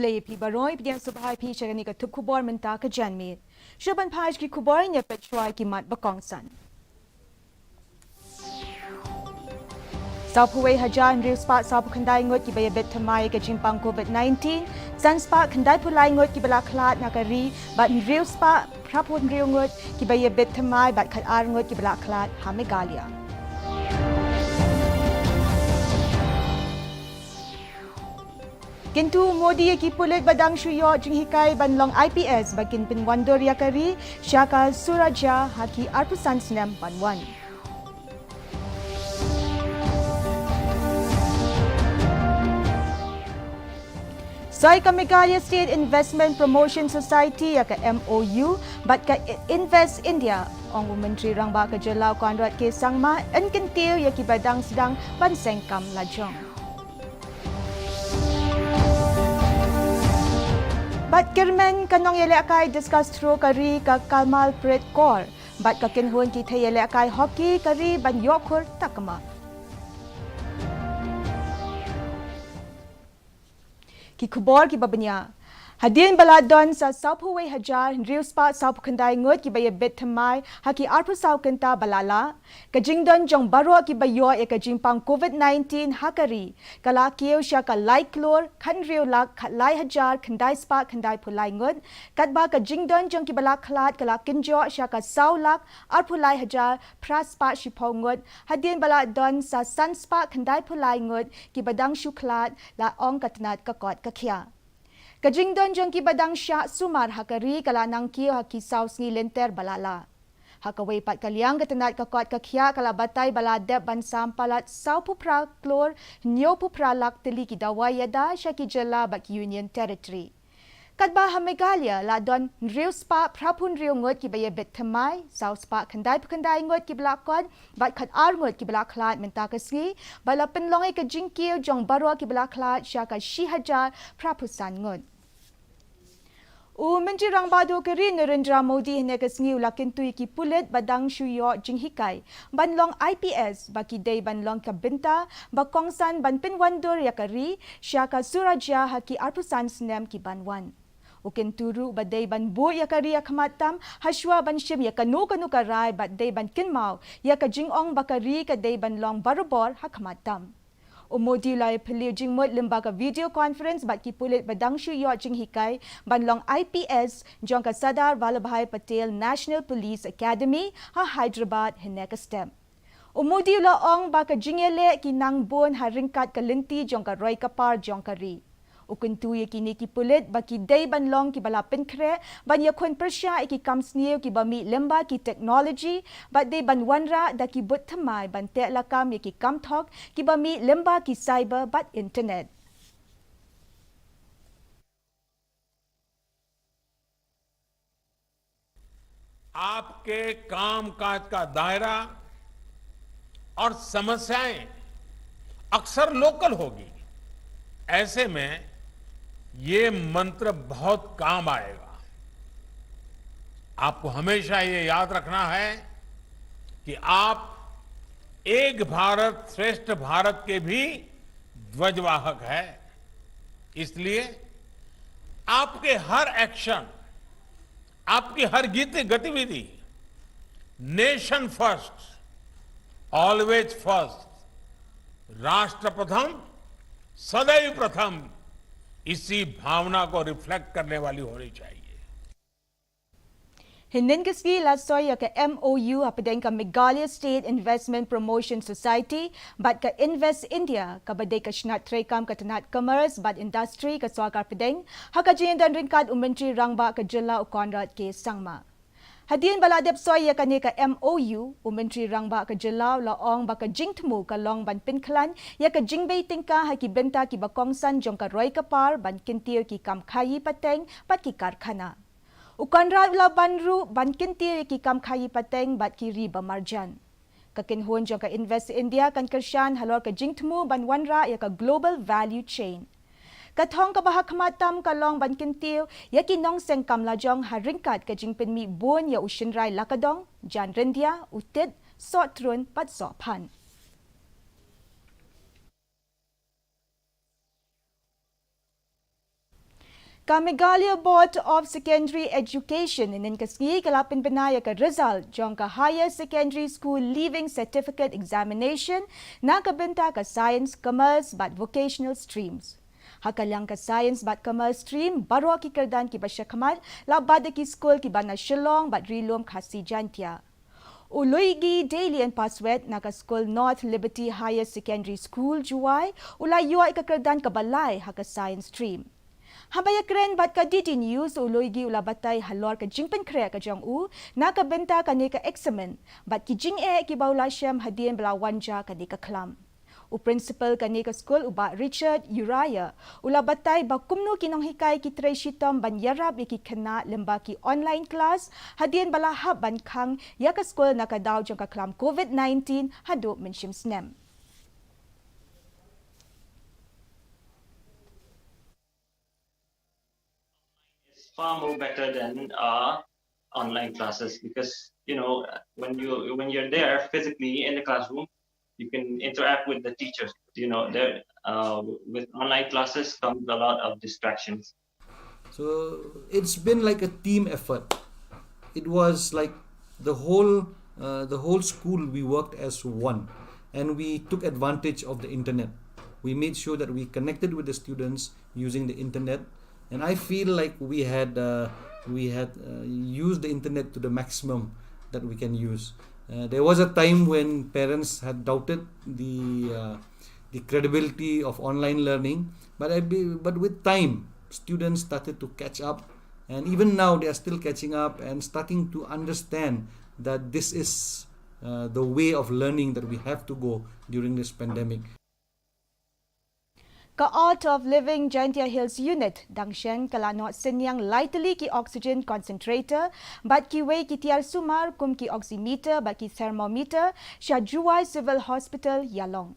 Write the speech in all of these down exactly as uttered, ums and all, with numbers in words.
Khublei phi baroh, pdiang sngewbha ïa phi sha kane ka tip khubor mynta ka janmiet. Shuh ban peit ki khubor, ngin ïa peit shuwa ki mat ba kongsan. Sawphew wei hajar hynriew spah sawphew khyndai ngut kiba ïabit thymmai ïa ka jingpang covid nineteen, san spah khyndaiphew lai ngut kiba la khlad na ka ri, bad hynriew spah phraphew hynriew ngut kiba ïabit thymmai bad khatar ngut kiba la khlad ha Meghalaya. Kyntu u Modi ïa ki pulit ba dang shu ïoh jinghikai ban long I P S ba kin pynwandur ïa ka ri sha ka Suhraja ha ki arphew san snem ban wan. Soi ka Meghalaya State Investment Promotion Society ïa ka M O U bad ka I-, Invest India, ong u Myntri Rangbah ka Jylla u Conrad K Sangma, yn kyntiew ïa kiba dang sdang ban seng kam lajong. Bad kyrmen ka nongïalehkai discus throw ka ri ka Kamalpreet Kaur, bad ka kynhun ki thei ïalehkai hockey ka ri ban ïoh khur takma. Ki khubor kiba bniah. Hadien ba la don sa sawphew wei hajar hynriew spah sawphew khyndai ngut kiba ïabit thymmai ha ki arphew saw kynta ba la lah, ka jingdon jong baroh kiba ïoh ïa ka jingpang covid nineteen ha ka ri ka la kiew sha ka lai klur khathynriew lak khatlai hajar khyndai spah khyndaiphew lai ngut, katba ka jingdon jong kiba la khlad ka la kynjoh sha ka saw lak arphew lai hajar phra spah shiphew ngut, hadien ba la don sa san spah khyndaiphew lai ngut kiba dang shu khlad, la ong ka tnat ka kot ka khiah. Ka jingdon jong kiba dang shah sumar ha ka ri ka la nang kiew ha ki saw sngi lynter ba la lah. Ha kawei pat ka liang, ka tnat ka kot ka khiah ka la batai ba la dep ban sam palat sawphew phra klur hynñiewphew phra lak tylli ki dawai ïada sha ki jylla bad ki Union Territory. Katba ha Meghalaya la don hynriew spah phraphew hynriew ngut kiba ïabit thymmai, saw spah khyndaiphew khyndai ngut kiba la kot, bad khatar ngut kiba la khlad mynta ka sngi, bad la pynlong ïa ka jingkiew jong baroh kiba la khlad sha ka shi hajar phraphew san ngut. U Myntri Rangbah Duh ka ri Narendra Modi hynne ka sngi u la kyntu ïa ki pulit ba dang shu ïoh jinghikai ban long I P S ba ki dei ban long ka bynta ba kongsan ban pynwandur ïa ka ri sha ka Suraja ha ki arphew san snem ki ban wan. U kyntu ruh ba dei ban buh ïa ka ri ha khmat tam hashwa ban shim ïa kano kano ka rai, bad dei ban kynmaw ïa ka jingong ba ka ri ka dei ban long barabor ha khmat tam. U Modi u la ïaphylliew jingmut lyngba ka video conference bad ki pulit ba dang shu ïoh jinghikai ban long I P S jong ka Sardar Vallabhbhai Patel National Police Academy ha Hyderabad hynne ka step. U Modi u la ong ba ka jingïaleh ki nang bun ha ryngkat ka lynti jong ka roi ka par jong ka ri. U kyntu ïa kine ki pulit ba ki dei ban long kiba la pynkhreh ban ïakhun pyrshah ïa ki kam sniew kiba mih lyngba ki technology, bad dei ban wanrah da ki bud thymmai ban teh lakam ïa ki kam thok kiba mih lyngba ki cyber bad internet. आपके कामकाज का दायरा और समस्याएं अक्सर लोकल होगी। ऐसे में ये मंत्र बहुत काम आएगा। आपको हमेशा ये याद रखना है कि आप एक भारत श्रेष्ठ भारत के भी ध्वजवाहक हैं। इसलिए आपके हर एक्शन, आपकी हर गीत गतिविधि नेशन फर्स्ट, ऑलवेज फर्स्ट, राष्ट्र प्रथम, सदैव प्रथम, इसी भावना को रिफ्लेक्ट करने वाली होनी चाहिए। Hynnin ka sngi la soi ïa ka M O U hapdeng ka Meghalaya State Investment Promotion Society bad ka Invest India, kaba dei ka shnat treikam ka tnat Commerce bad Industry ka sorkar pdeng, ha ka jingdon ryngkat u Myntri Rangbah ka Jylla u Conrad K Sangma. Hadien ba la dep soi ïa kane ka M O U, u Myntri Rangbah ka Jylla u la ong ba ka jingthmu ka long ban pynkhlaiñ ïa ka jingbei tyngka ha ki bynta kiba kongsan jong ka roi ka par, ban kyntiew ki kam khaïi pateng bad ki karkhana. U Conrad u la ban ruh ban kyntiew ïa ki kam khaïi pateng bad ki ri ba marjan. Ka kynhun jong ka Invest India kan kyrshan halor ka jingthmu ban wanrah ïa ka global value chain. Ka thong kaba ha khmat tam ka long ban kyntiew ïa ki nongseng kam lajong ha ryngkat ka jingpynmih bun ïa u shynrai lakadong, jan ryndia, u tit, sohtrun bad sohphan. Ka Meghalaya Board of Secondary Education hynnin ka sngi ka la pynbna ïa ka result jong ka Higher Secondary School Leaving Certificate Examination na ka bynta ka Science, Commerce bad Vocational Streams. Ha ka liang ka Science bad Commerce Stream, baroh ki kyrdan kiba shakhmat la bat da ki skul kiba na Shillong bad Ri-lum Khasi Jaiñtia. U Luigi Delian Paswet na ka skul North Liberty Higher Secondary School, Jowai, u la ïoh ïa ka kyrdan kaba lai ha ka Science Stream. Haba ïakren bad ka D D News, u Luigi u la batai halor ka jingpynkhreh ka jong u na ka bynta kane ka eksamin bad ki jingeh kiba u la shem hadien ba la wan jia kane ka khlam. U principal kane ka skul, u Bah Richard Uriah, u la batai ba kumno ki nonghikai ki trei shitom ban ïarap ïa ki khynnah lyngba ki online class hadien ba la hap ban khang ïa ka skul na ka daw jong ka khlam COVID nineteen haduh mynshem snem. Is far more better than uh, online classes because you know when you when you're there physically in the classroom, you can interact with the teachers. You know, there uh, with online classes comes a lot of distractions. So it's been like a team effort. It was like the whole uh, the whole school, we worked as one, and we took advantage of the internet. We made sure that we connected with the students using the internet, and I feel like we had uh, we had uh, used the internet to the maximum that we can use. Uh, there was a time when parents had doubted the uh, the credibility of online learning, but I be, but with time, students started to catch up, and even now they are still catching up and starting to understand that this is uh, the way of learning that we have to go during this pandemic. Ka Art of Living Jaintia Hills Unit, dangsheng ka la noh synñiang lai tylli ki oxygen concentrator bad kiwei ki tiar sumar kum ki oximeter bad ki thermometer sha Jowai Civil Hospital, Ïalong.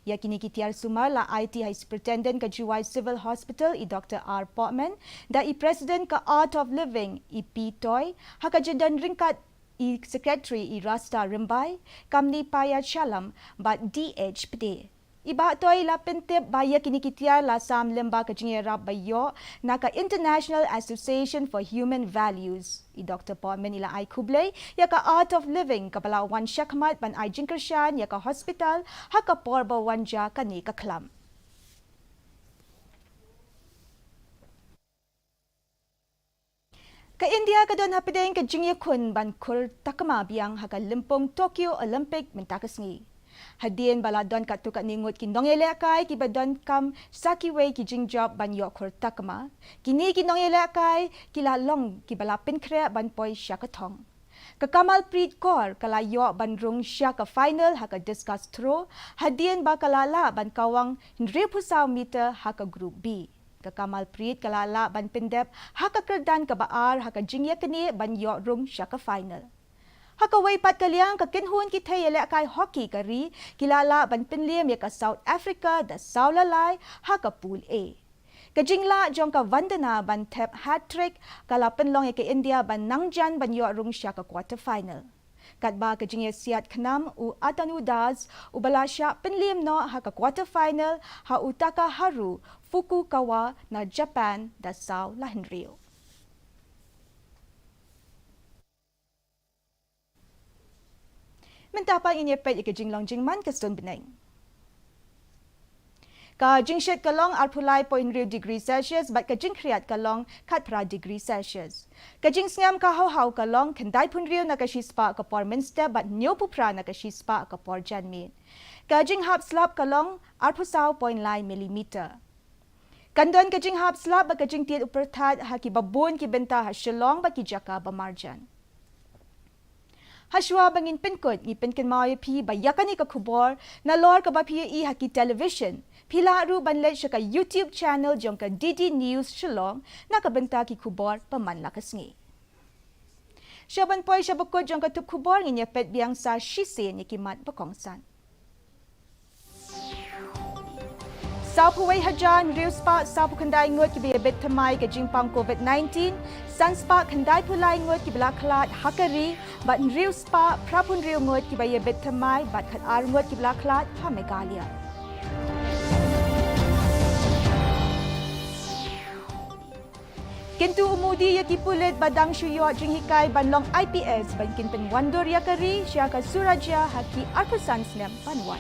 Ïa kine ki tiar sumar la aiti ha i Superintendent ka Jowai Civil Hospital, i Doctor R Pohman, da i President ka Art of Living, i P Toy, ha ka jingdon ryngkat i Secretary, i Rasta Rymbai, Kamni Paya Shallam bad D H Pde. I Bah Toy la pyntip ba ïa kine ki tiar la sam lyngba ka jingïarap ba ïoh na ka International Association for Human Values. I Doctor Pohman i la ai khublei ïa ka Art of Living kaba la wan shakhmat ban ai jingkyrshan ïa ka hospital ha ka por ba wan jia kane ka khlam. Ka India ka don hapdeng ka jingïakhun ban khur takma biang ha ka lympung Tokyo Olympic mynta ka sngi. Hadien ba la don katto katne ngut ki nongïalehkai kiba donkam sa kiwei ki jingjop ban ïoh khur takma, kine ki nongïalehkai ki la long kiba la pynkhreh ban poi sha ka thong. Ka Kamalpreet Kaur ka la ïoh ban rung sha ka final ha ka discus throw hadien ba ka la lah ban kawang hynriewphew saw meter ha ka Group B. Ka Kamalpreet ka la lah ban pyndep ha ka kyrdan kaba ar ha ka jingïaknieh ban ïoh rung sha ka final. Ha kawei pat ka liang, ka kynhun ki thei ïalehkai hockey ka ri ki la lah ban pynliem ïa ka South Africa da saw la lai ha ka Pool A. Ka jinglah jong ka Vandana ban thep hat-trick ka la pynlong ïa ka India ban nang jan ban ïoh rung sha ka quarter final. Katba ka jingïasiat khnam, u Atanu Das uba la shah pynliem noh ha ka quarter final ha u Takaharu Fukukawa na Japan da saw la hynriew. Mynta pat ngin ïa peit ïa ka jinglong jingman ka stun bneng. Ka jingshit ka long arphew lai point hynriew degree Celsius bad ka jingkhriat ka long khatphra degree Celsius. Ka jingsngem ka hawhaw ka long khyndaiphew hynriew na ka shispah ka por mynstep bad hynñiewphew phra na ka shispah ka por janmiet. Ka jinghap slap ka long arphew saw point lai millimeter. Kan don ka jinghap slap bad ka jingtied u pyrthat ha kiba bun ki bynta ha Shillong bad ki jaka ba marjan. Hashwa ba ngin pynkut, ngi pynkynmaw ïa phi ba ïa kane ka khubor nalor kaba phi ïohi ha ki television, phi lah ruh ban leit sha ka YouTube channel jong ka D D News Shillong na ka bynta ki khubor ba man la ka sngi. Sha ban poi sha ba kut jong ka tup khubor, ngin ïa peit biang sa shisien ïa ki mat ba kongsan. Sawphew wei hajar hynriew spah sawphew khyndai ngut kiba ïa bit thymmai ka jingpang COVID nineteen, san spah khyndaiphew lai ngut kiba la khlad ha ka ri, bad hynriew spah phraphew hynriew ngut kiba ïa bit thymmai bad khatar ngut kiba la khlad ha Meghalaya. Kyntu u Modi ïa ki pulit ba dang shu ïoh jinghikai ban long I P S ban kin pynwandur ïa ka ri sha ka Surajya ha ki arphew san snem ban wan.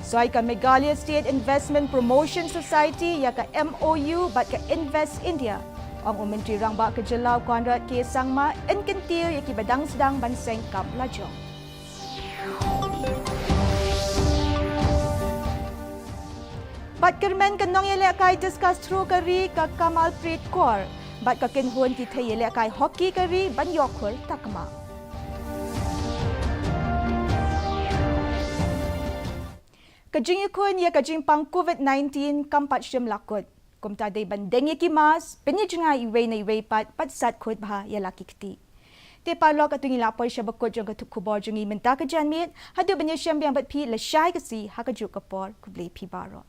Soi ka Meghalaya State Investment Promotion Society ïa ka M O U bad ka Invest India. Ong u Myntri Rangbah ka Jylla u Conrad K Sangma yn kyntiew ïa ki ba dang sdang ban seng kam lajong. Bad kyrmen ka nongïalehkai discus throw ka ri ka Kamalpreet Kaur. Bad ka kynhun ki thei ïalehkai hockey ka ri ban ïoh khur takma. Ka jingïakhun ïa ka jingpang COVID nineteen kam pat shym la kut. Kumta dei ban deng ïa ki mask, pynïajngai iwei na iwei pat, bad sat khuid bha ïa la ki kti. Te paralok, katto ngi la poi sha ba kut jong ka tup khubor jong ngi mynta ka janmiet, haduh ban ïashem biang bad phi lashai ka sngi ha kajuh ka por, khublei phi baroh.